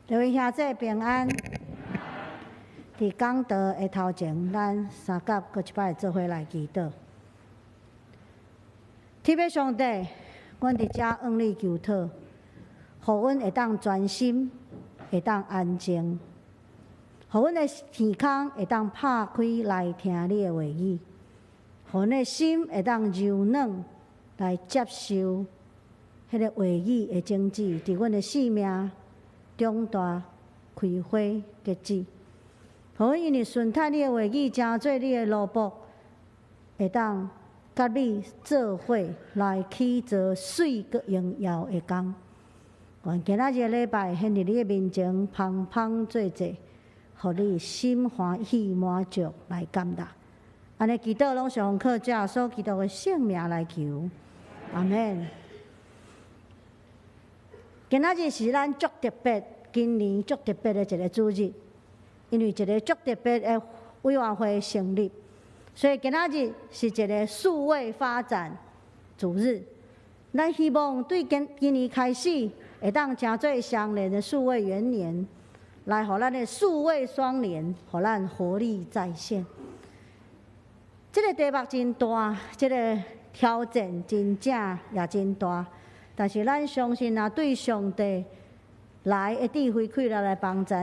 各位兄姊平安。佇講道的頭前，咱三甲閣一擺做伙來祈禱。天父上帝，阮佇遮向你求討，予阮會當專心，會當安靜，予阮的耳孔會當拍開來聽你的話語，予阮的心會當柔軟來接受彼个話語的種子，佇阮的生命長大、開花、結子。予阮因為順服你的話語，成做你的奴僕，會當佮你做伙來去做媠閣榮耀的工。願今仔日禮拜獻佇你的面前，芳芳做祭，予你心歡喜滿足來感謝。按呢祈禱攏是奉靠主耶穌基督的聖名來求，阿們。今仔日是咱足特別，今年足特別的一個主日，因為一個足特別的委員會成立，所以今仔日是一個數位發展主日。咱希望對今今年開始，會當成做雙連的數位元年，來予咱的數位雙連，予咱活力再現。這個題目真大，這個挑戰真正也真大。但是咱相信啊，對上帝來的智慧啟來來幫助，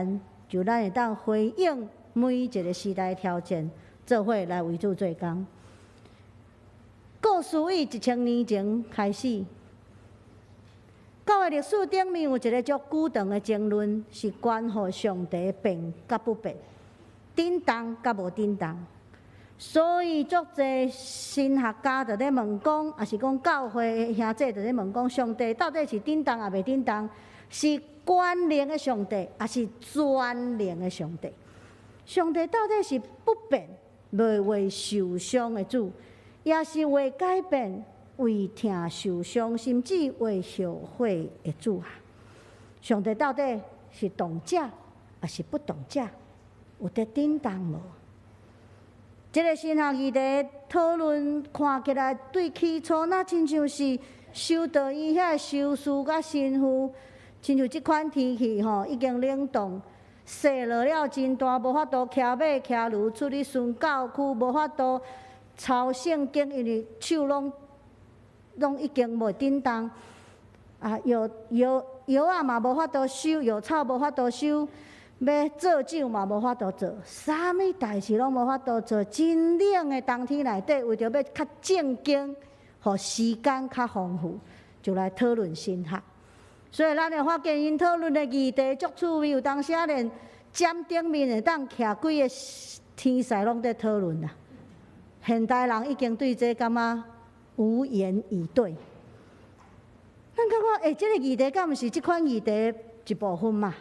就咱會當回應每一個時代挑戰，做伙來為主做工。故事以1000年前開始，教會歷史頂面有一個足久長的爭論，是關乎上帝變佮不變，振動佮無振動。所以，足濟神學家就咧問講，抑是講教會的兄弟就咧問講，上帝到底是振動抑袂振動？是權能的上帝，抑是全能的上帝？上帝到底是不變、袂為受傷的主，抑是會改變、為疼受傷，甚至會後悔的主啊？上帝到底是動者，抑是不動者？有佇振動無？這個神學議題討論看起來，對起初若親像是修道院遐修士佮神父，親像這款天氣吼，已經冷凍，雪落了真大，無法度騎馬騎驢出去巡教區，無法度抄聖經，因為手攏攏已經袂振動。啊，藥藥藥仔嘛無法度收，藥草無法度收。欲做酒嘛無法度做，啥物代誌攏無法度做。真冷的冬天內底，為著欲較正經，予時間較豐富，就來討論神學。所以咱會發現𪜶討論的議題足趣味，有當時啊連針頂面會當徛幾个天使攏佇討論啦。現代人已經對這感覺無言以對。咱感覺，欸，這個議題敢毋是這款議題一部分嘛？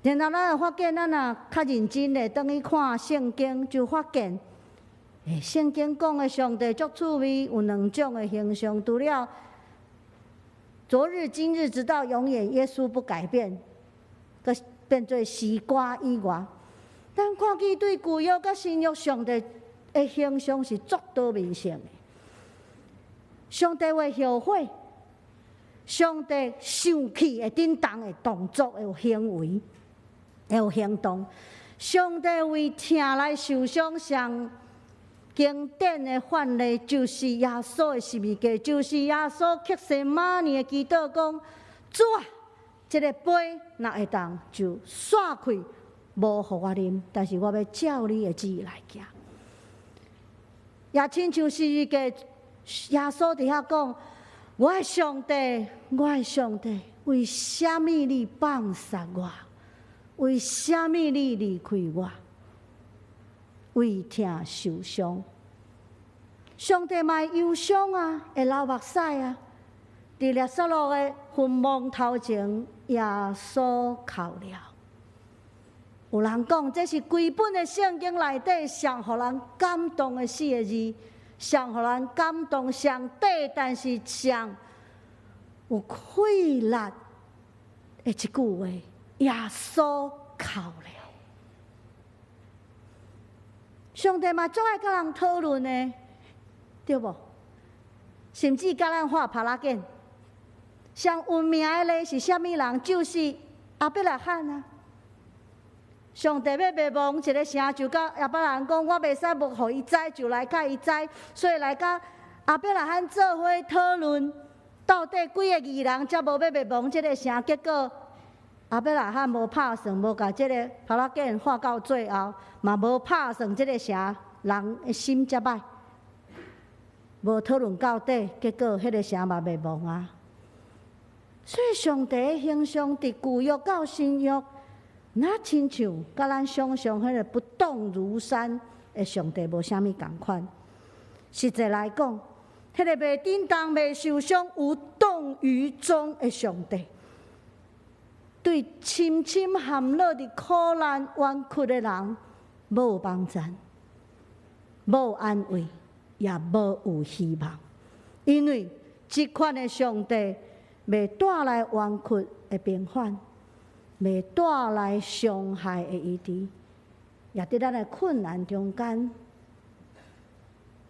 然後咱會發現，咱若較認真的轉去看聖經，就發現，欸，聖經講的上帝足趣味，有兩種的形象。除了昨日、今日，直到永遠，耶穌不改變，閣變做詩歌以外，咱看見對舊約佮新約上帝的形象是足多面性的。上帝會後悔，上帝生氣會振動的動作，會有行為，會有行動。上帝為疼來受傷，上經典的範例就是耶穌的十字架，就是耶穌客西馬尼的祈禱講：主啊，這个杯若會當就煞開，無予我啉，但是我欲照你的旨意來行。也親像十字架，耶穌佇遐講：我的上帝，我的上帝，為啥物你放殺我？為啥物你離開我？為疼受傷，上帝嘛會憂傷啊，會流目屎啊。佇拉撒路的墳墓頭前，耶穌哭了。有人講，這是規本的聖經內底上予人感動的四个字，上予人感動、上短，但是上有氣力的一句話。耶穌哭了。上帝嘛足愛佮人討論的，對無？甚至共咱畫耙仔繭。上有名的咧是啥物人？就是亞伯拉罕啊，上帝欲滅亡一个城，就佮亞伯拉罕講：我袂使無予伊知，就來共伊知，所以來佮亞伯拉罕做伙討論，到底幾个義人才無欲滅亡這个城？結果亞伯拉罕無拍算，無共這个耙仔棍畫到最後，嘛無拍算這个城人的心遮歹，無討論到底，結果彼个城嘛滅亡啊！所以上帝的形象佇舊約到新約，若親像佮咱想象彼个不動如山的上帝無啥物仝款。實際來講，彼个袂振動、袂受傷、無動於衷的上帝，對深深陷落佇苦難冤屈的人，無幫贊、無安慰，也無有希望，因為這款的上帝袂帶來冤屈的平反，袂帶來傷害的醫治，也佇咱的困難中間，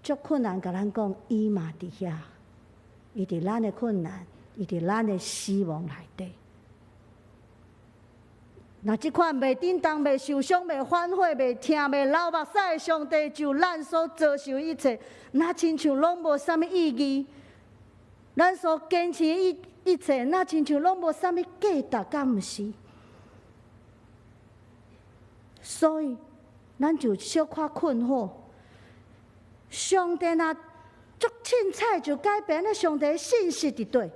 足困難，共咱講，伊嘛佇遐，伊佇咱的困難，伊佇咱的死亡內底。若這款袂振動、袂受傷、袂反悔、袂疼、袂流目屎的上帝，就咱所遭受一切，若親像攏無啥物意義。咱所堅持一切，若親像攏無啥物價值，敢毋是？所以，咱就小可困惑。上帝若足凊彩就改變咧，上帝信實佇佗？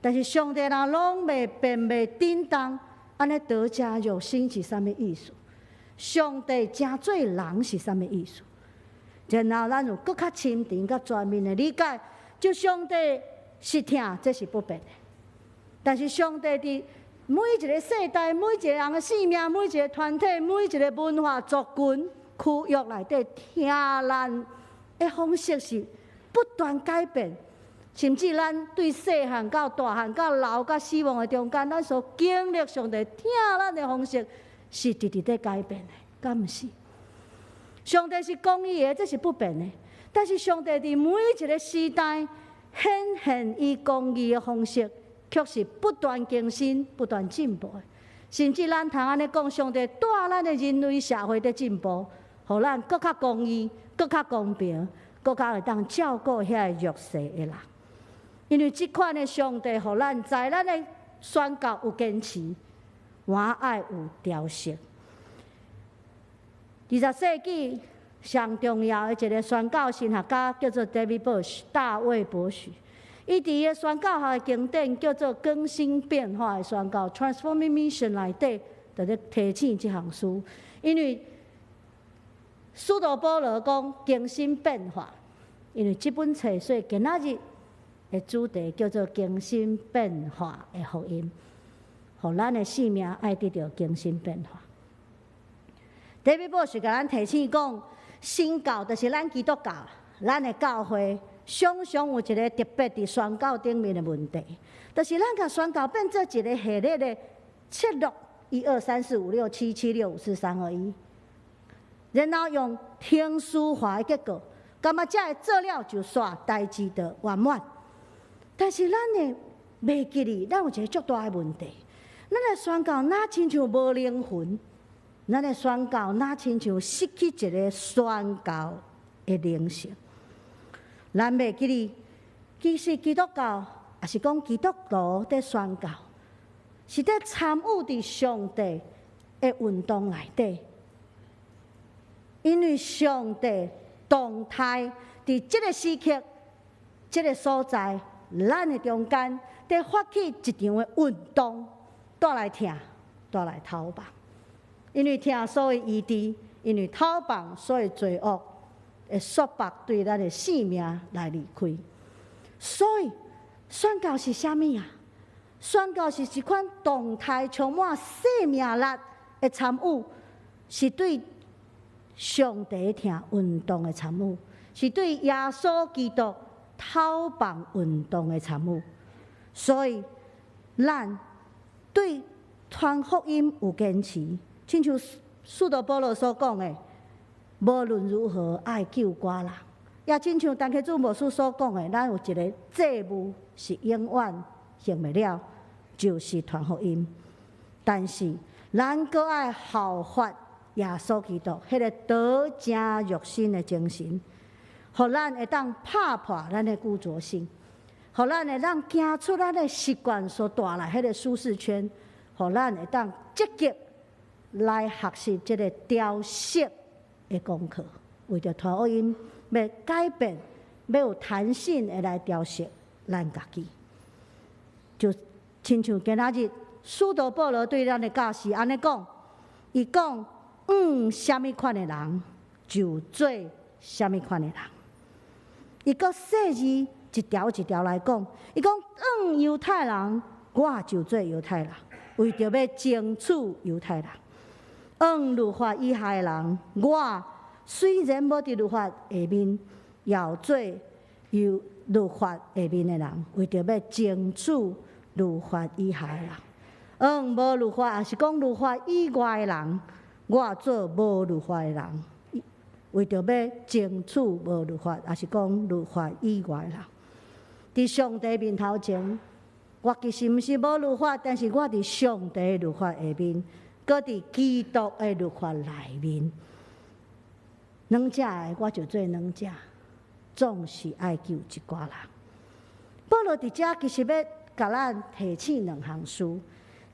但是上帝若攏袂變、袂振動，按呢道成肉身是啥物意思？上帝成做人是啥物意思？然後咱有閣較深層、較全面的理解，就上帝是疼，這是不變的。但是上帝佇每一個世代、每一個人的生命、每一個團體、每一個文化族群區域內底，疼咱的方式是不斷改變。甚至咱對細漢到大漢、到老到死亡的中間，咱所經歷上帝疼咱的方式是直直佇改變的，敢毋是？上帝是公義的，這是不變的。但是上帝佇每一個時代顯現伊公義的方式，卻是不斷更新、不斷進步的。甚至咱通按呢講，上帝帶咱的人類社會佇進步，予咱閣較公義、閣較公平、閣較會當照顧遐個弱勢的人。因為這款的上帝，予咱知咱的宣告有堅持，嘛愛有調適。20世紀上重要的一個宣教神學家叫做 David Bush 大衛博許，伊佇伊的宣教學的經典叫做《更新變化的宣教》（Transforming Mission）內底，就咧提醒這項事。因為使徒保羅講更新變化，因為這本冊，所以今仔日的主題叫做更新變化的福音，予咱的生命愛得著更新變化。David Bush 共咱提醒講，新教就是咱基督教，咱的教會常常有一個特別佇宣教頂面的問題，就是咱共宣教變做一個系列的策略，一二三四五六七，七六五四三二一，然後用程序化的結構，感覺這个做了就煞，代誌就圓滿。但是咱的袂記得，咱有一個足大的問題，咱的宣教若親像無靈魂，咱的宣教若親像失去一個宣教的靈性。咱袂記得，其實基督教，抑是講基督徒佇宣教，是佇參與佇上帝的運動內底，因為上帝動態佇這個時刻、這個所在，咱的中間，佇發起一場的運動，帶來疼，帶來逃亡。因為疼所以醫治，因為逃亡所以罪惡的束縛對咱的生命來離開。所以宣教是啥物啊？宣教是一款動態充滿生命力的參與，是對上帝疼運動的參與，是對耶穌基督逃亡運動的參與。所以，咱對傳福音有堅持，親像使徒保羅所講的，無論如何愛救寡人。也親像陳啟祖牧師所講的，咱有一个債務是永遠還袂了，就是傳福音。但是咱閣愛效法耶穌基督彼个道成肉身的精神，予咱會當拍破咱的固著性，予咱會當行出咱的習慣所帶來彼个舒適圈，予咱會當積極來學習這个調適的功課，為著傳福音欲改變，欲有彈性的來調適咱家己。就親像今仔日使徒保羅對咱的教示按呢講，伊講向啥物款的人，就做啥物款的人。伊閣細緻一條一條來講，伊講向猶太人，我就做猶太人，為著欲爭取猶太人；向律法以下的人，我雖然無佇律法下面，也做有律法下面的人，為著欲爭取律法以下的人。向無律法，抑是講律法以外的人，我做無律法的人，為著欲爭取無律法，抑是講律法以外的人。佇上帝面頭前，我其實毋是無律法，但是我佇上帝律法下面，閣佇基督的律法內面。兩者的我就做兩者，總是愛救一寡人。保羅佇遮其實欲共咱提醒兩項事。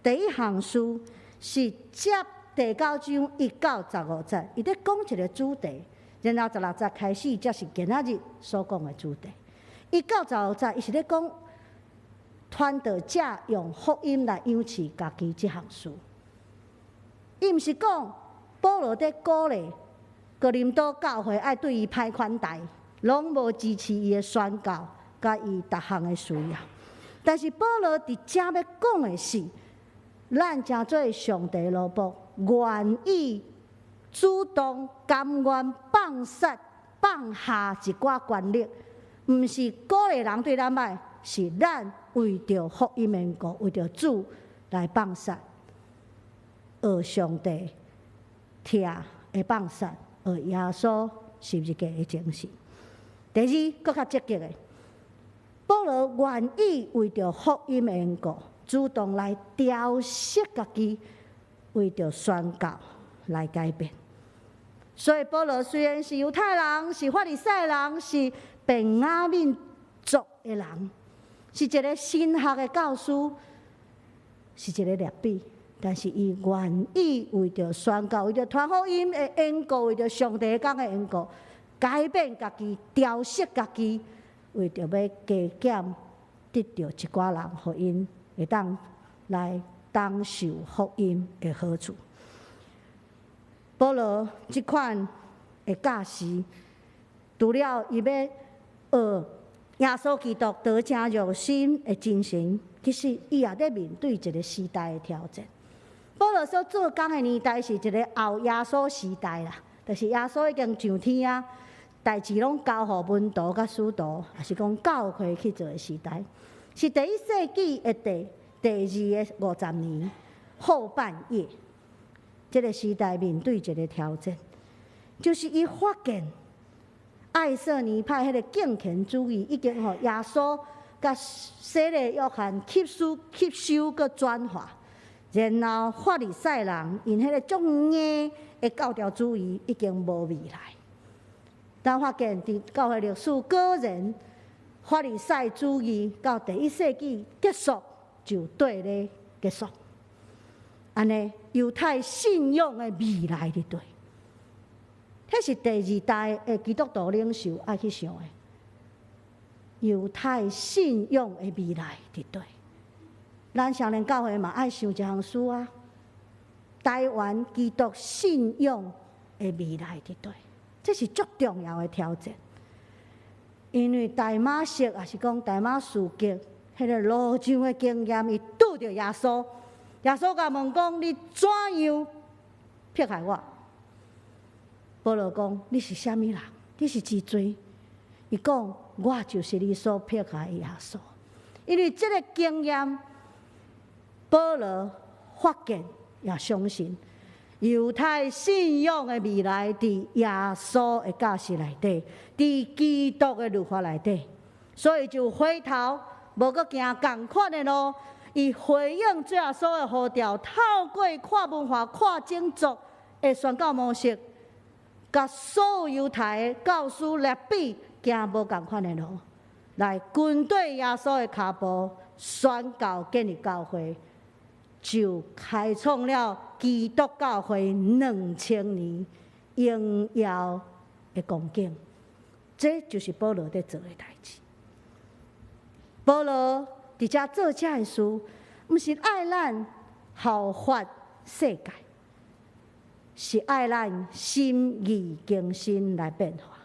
第一項事是接第九章1到15節，伊咧講一个主題，然後16節開始，才是今仔日所講的主題。1到15節，伊是咧講傳道者用福音來養飼家己這項事。伊毋是講保羅佇鼓勵哥林多教會愛對伊歹款待，攏無支持伊的宣教，佮伊逐項的需要。但是保羅佇遮欲講的是，咱成做上帝奴僕，願意主動甘願放殺放下一寡權力，毋是鼓勵人對咱歹，是咱為著福音的緣故，為著主來放殺，學上帝疼的放殺，學耶穌十字架的精神。第二，閣較積極的，保羅願意為著福音的緣故，主動來調適家己，為著宣教來改變。所以保羅雖然是猶太人，是法利賽人，是便雅憫族的人，是一个神學的教師，是一个拉比，但是伊願意為著宣教、為著傳福音的緣故，為著上帝工的緣故，改變家己、調適家己，為著欲加減得著一寡人，予𪜶會當來當受福音的好處。保羅這款的教示，除了伊欲學耶穌基督道成肉身的精神，其實伊也咧面對一个時代的挑戰。保羅所做工的年代是一个後耶穌時代啦，就是耶穌已經上天啊，代誌攏交予門徒佮使徒，抑是講教會去做的時代，是第一世紀的第二个50年後半葉。這个時代面對一个挑戰，就是伊發現愛色尼派彼个敬虔主義已經予耶穌佮洗禮約翰吸收、吸收閣轉化，然後法利賽人𪜶彼个足硬的教條主義已經無未來。咱發現佇教會歷史，果然法利賽主義到第一世紀結束就綴咧結束。按呢，猶太信仰的未來佇佗？彼是第二代的基督徒領袖愛去想的。猶太信仰的未來佇佗？咱雙連教會嘛愛想一項事啊。台灣基督信仰的未來佇佗？這是足重要的挑戰。因為大馬色，抑是講大馬士革，彼个路上的經驗，伊拄著耶穌。耶穌共問講：你怎樣迫害我？保羅講：你是啥物人？你是一罪？伊講：我就是你所迫害的耶穌。因為這个經驗，保羅發現也相信猶太信仰的未來佇耶穌的教示內底，佇基督的律法內底，所以就回頭無閣行仝款的路。伊回應主耶穌的呼召，透過跨文化、跨種族的宣教模式，共所有猶太的教師拉比行無仝款的路，來跟綴耶穌的跤步，宣告建立教會，就開創了基督教會2000年榮耀的光景。這就是保羅佇做的代誌。保羅佇遮做這个事，毋是愛咱效法世界，是愛咱心意更新來變化。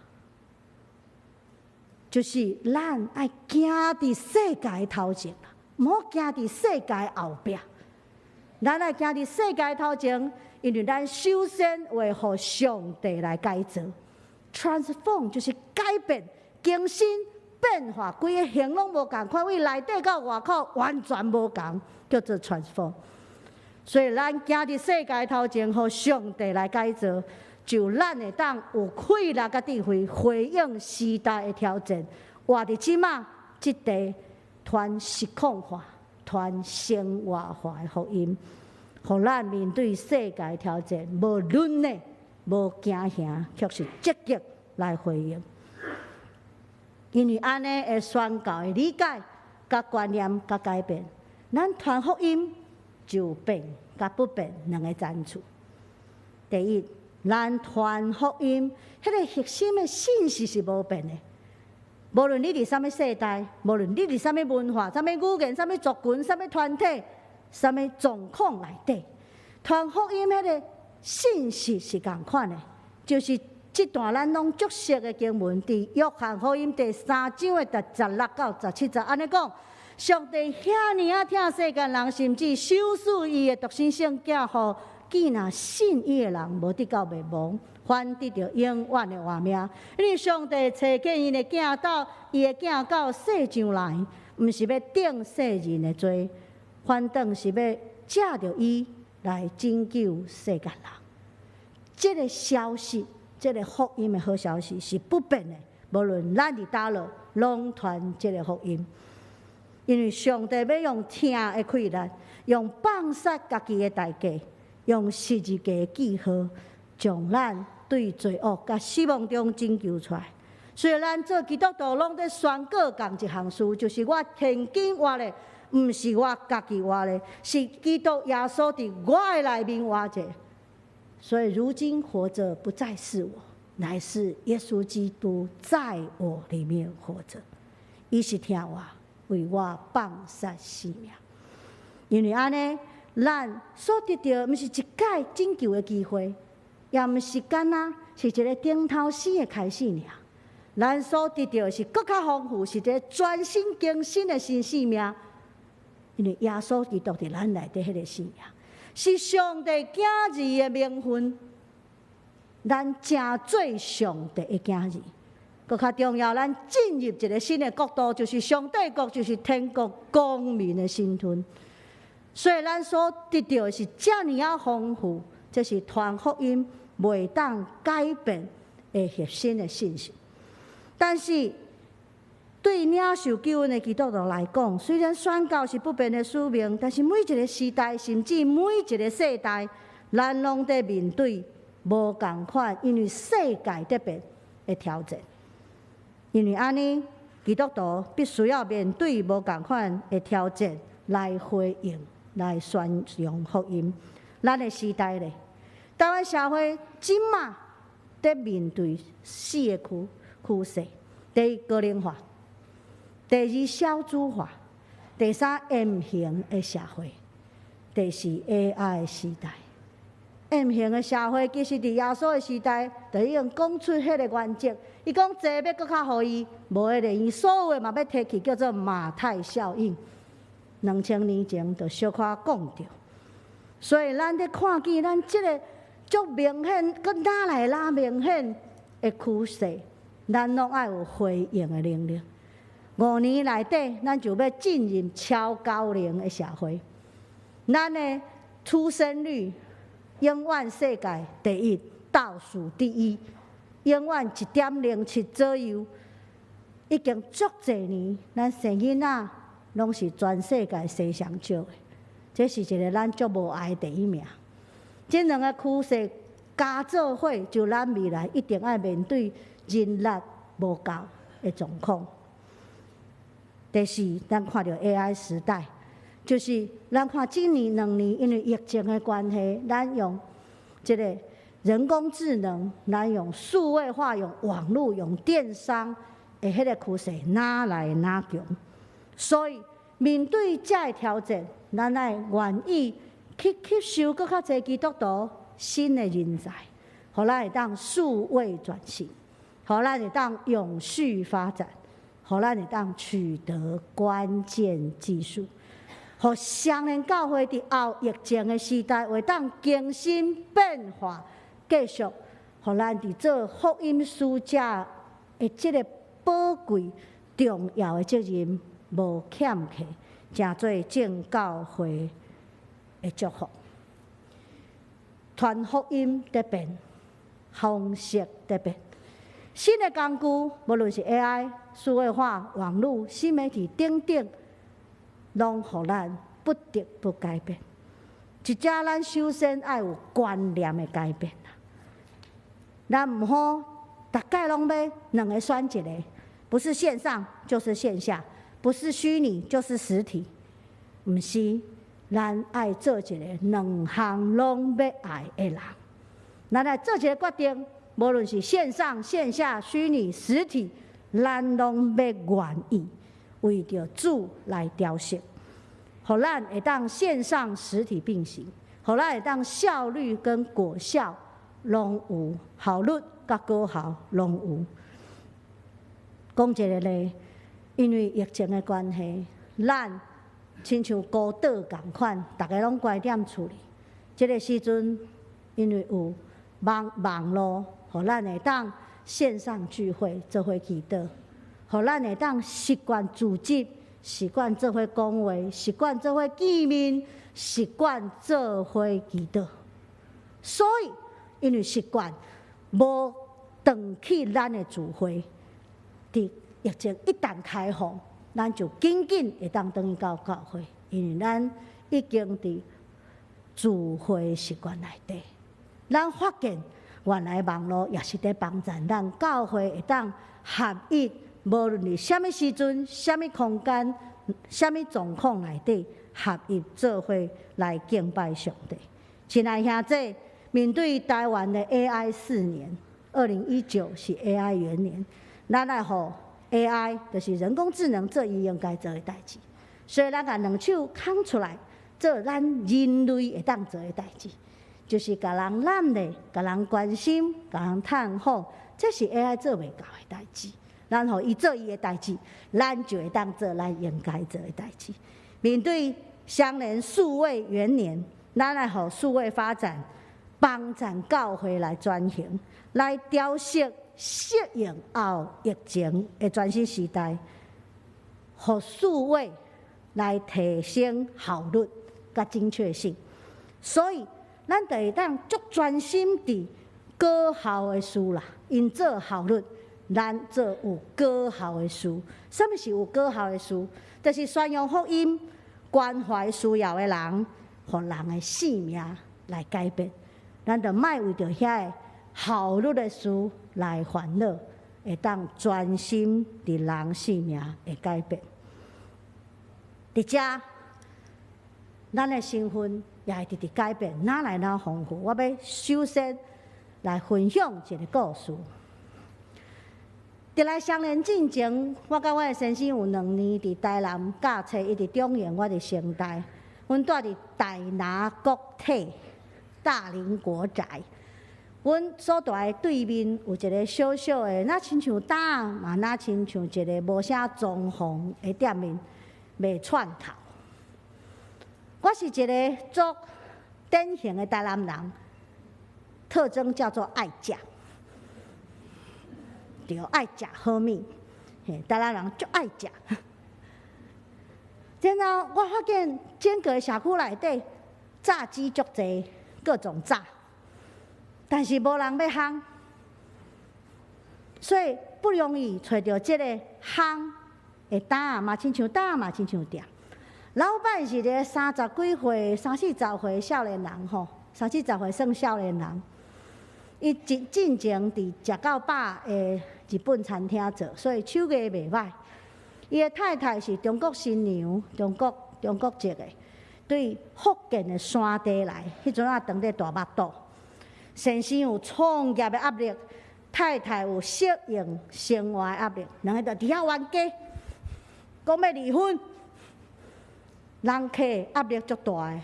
就是咱愛行佇世界頭前，毋好行佇世界後壁。咱愛行佇世界頭前，因為咱首先會予上帝來改造，transform 就是改變、更新、變化，規个形攏無仝款，對內底到外口完全無仝，叫做 transform。所以咱行佇世界頭前，予上帝來改造，就咱會當有氣力佮智慧回應時代的挑戰，活佇這馬這地傳實況化、傳生活化的福音，予咱面對世界挑戰，無論呢，無驚嚇，卻是積極來回應。因為按呢的宣教的理解、佮觀念、佮改變，咱傳福音就變佮不變兩个層次。第一，咱傳福音，彼个核心的信息是無變的。無論你佇啥物世代，無論你佇啥物文化、啥物語言、啥物族群、啥物團體、啥物狀況內底，傳福音彼个信息是仝款的，就是這段咱攏足熟的經文，佇約翰福音第三章的第16到17節，按呢講：上帝遐爾仔疼世間人，甚至賞賜伊的獨生聖子，予既若信伊的人，無得到滅亡，反得著永遠的活命。因為上帝差遣𪜶的囝到伊的囝到世上來，毋是欲定世人的罪，反倒是欲藉著伊來拯救世間人。這个消息，這个福音的好消息是不變的，無論咱佇佗落，攏傳這个福音。因為上帝欲用疼的氣力，用放殺家己的代價，用十字架的記號，將咱對罪惡佮死亡中拯救出來。所以咱做基督徒，攏佇宣告仝一項事，就是我現今活咧，毋是我家己活咧，是基督耶穌佇我的內面活著。所以如今活著不再是我，乃是耶穌基督在我裡面活著。伊是疼我，為我放殺性命。因為按呢，咱所得著毋是一擺拯救的機會，也毋是干焦是一个頂頭生的開始爾。咱所得著是閣較豐富，是一个全新更新的新生命。因為耶穌基督佇咱內底彼个生命，是上帝囝兒的名分，咱成做上帝的囝兒。閣較重要，咱進入一个新的國度，就是上帝國，就是天國公民的身份。所以，咱所得著的是遮爾仔豐富，這是傳福音袂當改變的核心的信息。但是，對領受救恩的基督徒來講，雖然宣教是不變的使命，但是每一个時代，甚至每一个世代，咱攏佇面對無仝款，因為世界佇變的挑戰。因為按呢，基督徒必須要面對無仝款的挑戰來回應、來宣揚福音。咱的時代咧，台灣社會這馬佇面對四个趨勢：第一，高齡化；第二，少子化；第三，M 型的社會；第四，AI 的時代。M 型的社會其實佇耶穌的時代，就已經講出彼个原則。伊講濟欲閣較予伊，無的咧，伊所有的嘛欲提去，叫做馬太效應。2000年前就小可講著，所以咱佇看見咱這个足明顯，閣哪來哪明顯的趨勢，咱攏愛有回應的能力。5年內底，咱就欲進入超高齡的社會，咱的出生率永遠世界第一，倒數第一，永遠1.07左右，已經足濟年，咱生囡仔攏是全世界生上少的，這是一个咱足無愛的第一名。這兩个趨勢加做伙，就咱未來一定愛面對人力無夠的狀況。第四，咱看著 AI 時代，就是咱看這年兩年，因為疫情的關係，咱用這个人工智能，咱用數位化、用網路、用電商的彼個趨勢，愈來愈強。所以面對這个挑戰，咱愛願意去吸收閣較濟基督徒新的人才，予咱會當數位轉型，予咱會當永續發展，予咱會當取得關鍵技術，予雙連教會佇後疫情的時代會當更新變化，繼續予咱佇做福音使者的這个寶貴重要的責任無欠缺，成做眾教會的祝福。傳福音佇變，方式佇變。新的工具，無論是 AI、數位化、網路、新媒體等等，攏予咱不得不改變。一隻咱首先愛有觀念的改變啦。咱毋好逐擺攏欲兩个選一个，不是線上就是線下，不是虛擬就是實體，毋是，咱愛做一个兩項攏欲愛的人。咱來做一个決定。無論是線上、線下、虛擬、實體，咱攏欲願意為著主來調適，予咱會當線上、實體並行，予咱會當效率跟果效攏有，效率佮果效攏有。講一个例，因為疫情的關係，咱親像孤島仝款，逐个攏關踮厝裡。這个時陣，因為有網路，予咱會當線上聚會做伙祈禱，予咱會當習慣組織，習慣做伙講話，習慣做伙見面，習慣做伙祈禱。所以，因為習慣無斷去咱的聚會，佇疫情一旦開放，咱就緊緊會當轉去到教會，因為咱已經佇聚會習慣內底。咱發現原來網路也是佇幫助咱教會會當合一，無論佇啥物時陣、啥物空間、啥物狀況內底，合一做伙來敬拜上帝。親愛兄弟，面對台灣的 AI 四年，2019是 AI 元年，咱來予 AI 就是人工智能做伊應該做的代誌，所以咱共兩手空出來做咱人類會當做的代誌。就是共人攬咧，共人關心，共人探訪，這是 AI 做袂到的代誌。咱予伊做伊的代誌，咱就會當做咱應該做的代誌。面對雙連數位元年，咱來予數位發展幫助教會來轉型，來調適適應後疫情的全新時代，予數位來提升效率佮精確性。所以，咱就會當足專心佇高效的事啦，𪜶做效率，咱做有果效的事。啥物是有果效的事？就是宣揚福音、關懷需要的人，予人的性命來改變。咱就莫為著遐个效率的事來煩惱，會當專心佇人性命的改變。佇遮，咱的身份也會直直改變，愈來愈豐富。我欲首先來分享一个故事。佇來雙連進前，我佮我的先生有2年佇台南教冊，伊佇中營，我佇成大。阮蹛佇大拿國體大林國宅。阮所蹛的對面有一个小小的，若親像擔，嘛若親像一个無啥裝潢的店面，賣串頭。我是一个足典型的台南人，特徵叫做愛食，對，愛食好物，嘿，台南人足愛食。然後我發現整個社區內底炸雞足濟，各種炸，但是無人欲烘，所以不容易揣著這个烘會焦嘛親像焦嘛親像甜。老闆是一个三十幾歲、三四十歲少年人吼，三四十歲算少年人。伊進前佇食到飽的日本餐廳做，所以手藝袂䆀。伊的太太是中國新娘，中國籍的，對福建的山地來，彼陣仔當咧大腹肚。先生有創業的壓力，太太有適應生活的壓力，兩个就佇遐冤家，講欲離婚。人客壓力足大的，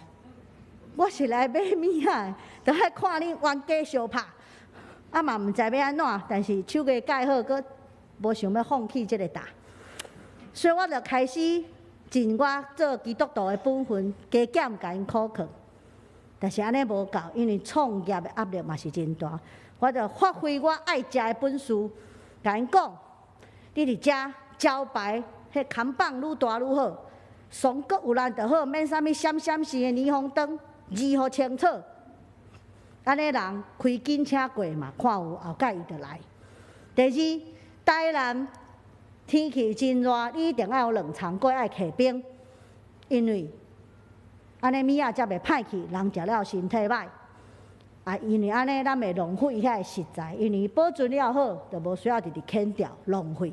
我是來買物仔的，就愛看恁冤家相拍，啊嘛毋知欲按怎，但是手藝蓋好，閣無想欲放棄這个擔，所以我就開始盡我做基督徒的本分，加減共𪜶苦勸。但是按呢無夠，因為創業的壓力嘛是真大，我就發揮我愛食的本事，共𪜶講，你佇遮招牌，彼看板愈大愈好。爽閣有力就好，免啥物閃閃閃的霓虹燈，字予清楚。按呢人開警車過嘛，看有後蓋伊就來。第二，台南天氣真熱，你一定愛有冷藏櫃，愛提冰，因為按呢物仔才袂歹去，人食了身體䆀。啊，因為按呢，咱袂浪費遐个食材，因為保存了好，就無需要直直砍掉浪費。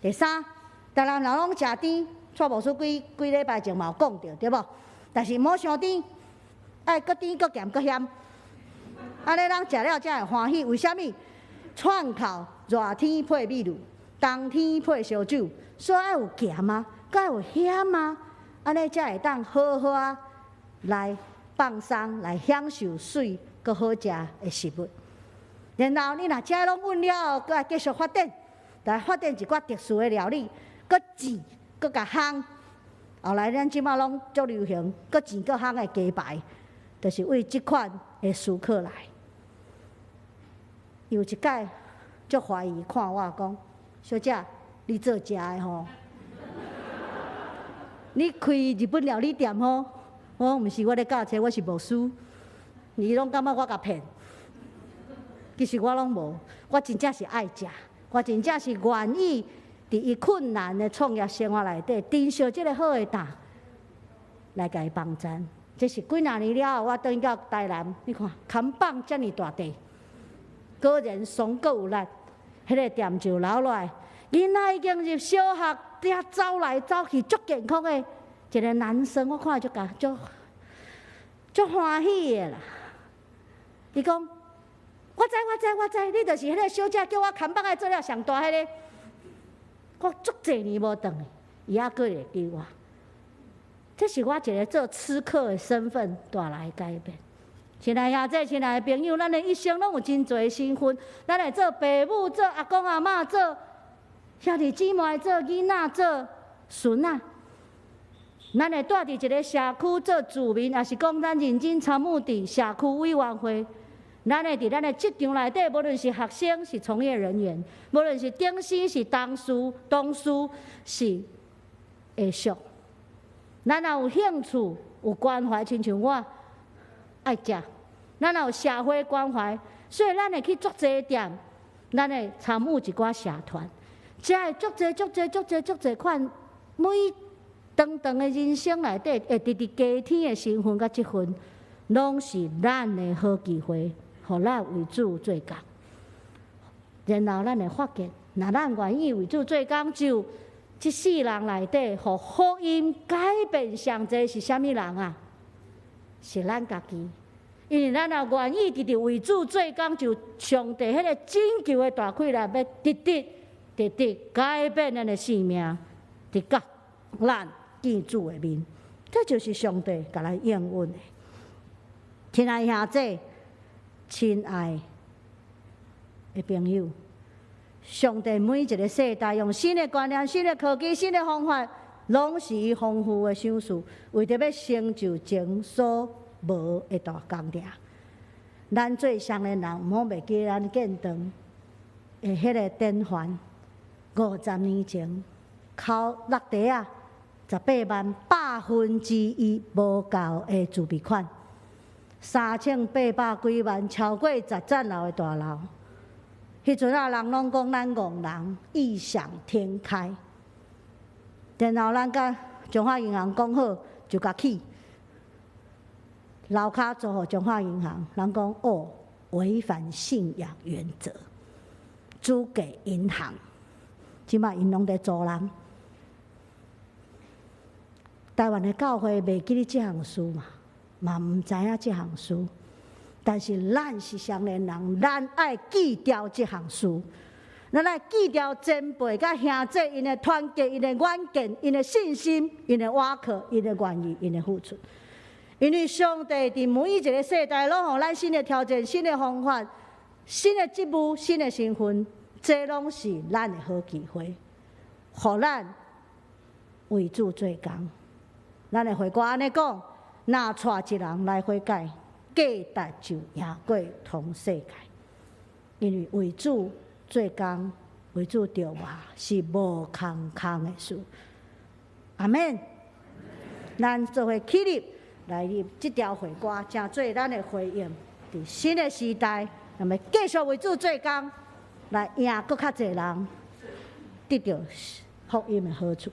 第三，台南人攏食甜。蔡牧師幾幾禮拜前嘛有講著，對無？但是毋好傷甜，愛閣甜閣鹹閣鹹，按呢人食了才會歡喜。為啥物？串口熱天配米露，冬天配燒酒，所以愛有鹹啊，閣愛有鹹啊，按呢才會當好好仔來放鬆，來享受媠閣好食的食物。然後你若這攏穩了後，閣愛繼續發展，來發展一寡特殊的料理，閣煎。閣共烘，後來咱這馬攏足流行，閣煎閣烘的雞排，就是為這款的思考來。有一擺足懷疑看我講，小姐，你做食的吼？你開日本料理店吼？我講毋是，我咧教冊，我是牧師。伊攏感覺我共騙，其實我攏無，我真正是愛食，我真正是願意。佇伊困難的創業生活內底，珍惜這个好的擔來共伊幫贊。這是幾若年了後，我轉去到台南，你看看板遮爾大塊，果然爽閣有力，彼个店就留落來。囡仔已經入小學，佇遐走來走去，足健康的一个男生，我看足共足足歡喜的啦。伊講：我知我知我知，你就是彼个小姐叫我看板愛做了上大彼个。我足濟年無轉去，伊猶閣會記我。這是我一个做吃客的身份帶來的改變。親愛兄弟、親愛的朋友，咱的一生攏有真濟身份，咱會做爸母、做阿公阿嬤、做兄弟姊妹、做囡仔、做孫仔。咱會蹛佇一个社區做住民，抑是講咱認真參與佇社區委員會。咱會佇咱的職場內底，無論是學生、是從業人員，無論是頂司、是同事、同事是下屬，咱若有興趣、有關懷，親像我愛食，咱若有社會關懷，所以咱會去足濟店，咱會參與一寡社團，才會足濟、足濟、足濟、足濟款，每長長的人生內底會直直加添的身份佮職份，攏是咱的好機會。予咱為主做工，然後咱會發現，若咱願意為主做工，就這世人內底，予福音改變上濟是啥物人啊？是咱家己。因為咱若願意直直為主做工，就上帝彼个拯救的大氣力，欲直直直直改變咱的生命，直到咱見主的面。這就是上帝共咱應允的。親愛兄弟，親愛的朋友，上帝每一个世代用新的觀念、新的科技、新的方法，攏是伊豐富的賞賜，為著欲成就前所無的大工程。咱做少年人，毋好袂記咱建堂的彼个典範。50年前，扣落地仔，18萬1%無夠的預備款。3800幾萬，超過10層樓的大樓。彼陣仔人攏講咱戇人異想天開。然後咱佮中華銀行講好，就共起樓跤租予中華銀行，人講哦，違反信仰原則，租給銀行，這擺𪜶攏佇租人。台灣的教會袂記得這項事嘛，嘛毋知影這項事。但是咱是少年人，咱愛記牢這項事，咱愛記牢前輩佮兄弟𪜶的團結、𪜶的遠見、𪜶的信心、𪜶的倚靠、𪜶的願意、𪜶的付出。因為上帝佇每一个世代，攏予咱新的挑戰、新的方法、新的職務、新的身份，這攏是咱的好機會，予咱為主做工。咱的會歌按呢講：若帶一人來悔改，價值就贏過全世界。因為為主做工、為主著活是無仝仝的事。阿們。咱做伙起立來入這條會歌，成做咱的回應。佇新的時代，咱欲繼續為主做工，來贏閣較濟人得著福音的好處。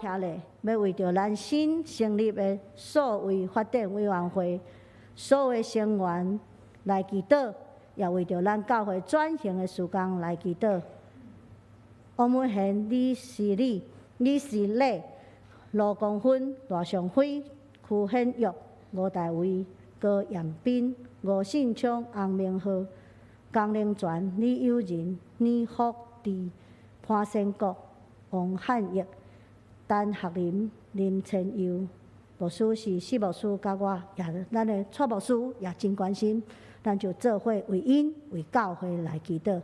徛咧，欲為著咱新成立的數位發展委員會所有成員來祈禱，也為著咱教會轉型的事工來祈禱。王文賢、李時禮、李時禮、盧光芬、賴尚輝、邱顯玉、吳大維、高陽斌、吳信聰、洪明浩、江靈泉、李友仁、李福智、潘先國、王漢義、陳學林、林千佑牧師是施牧師，佮我也，咱的蔡牧師也真關心，咱就做伙為𪜶為教會來祈禱。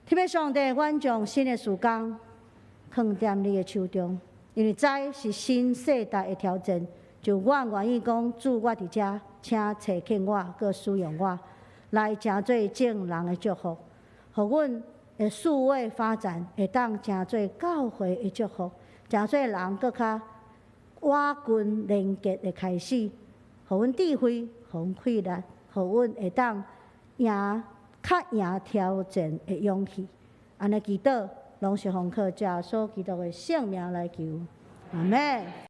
天父上帝，阮將新的事工囥佇你的手中，因為知是新世代的挑戰，就我願意講，主，我佇遮，請差遣我，閣使用我，來成做眾人的祝福，予阮的數位發展會當成做教會的祝福，成做人閣較倚近連結的開始，予阮智慧，予阮氣力，予阮會當贏較贏挑戰的勇氣。按呢祈禱，攏是奉靠耶穌基督的聖名來求，阿們。